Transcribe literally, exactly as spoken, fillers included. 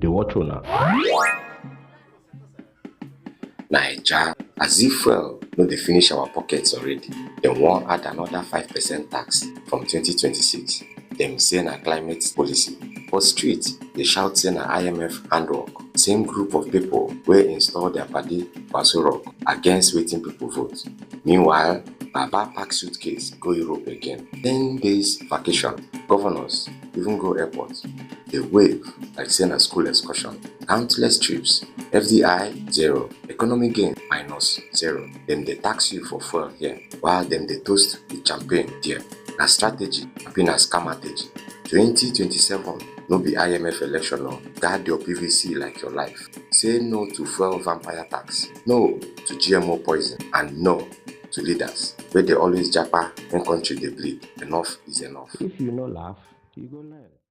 dey watch una. Naija, as if fuel no dey finish our pockets already, dem wan add another five percent tax from twenty twenty-six. Dem say na climate policy. For street, dey shout say na I M F handwork. Same group of people wey install their padi for Aso Rock against wetin people vote. Meanwhile, Baba pack suitcase go Europe again. Ten days vacation. Governors even go airport. Dey wave like say na school excursion. Countless trips. F D I, zero. Economic gain, minus zero. Dem dey tax you for fuel here, while dem dey toast with champagne there. Na strategy, abi na scam strategy. Twenty twenty-seven no be I M F election o. Guard your P V C like your life. Say no to fuel vampire tax. No to G M O poison. And no to leaders wey dey always japa when country dey bleed. Enough is enough. If you no laugh, you go learn.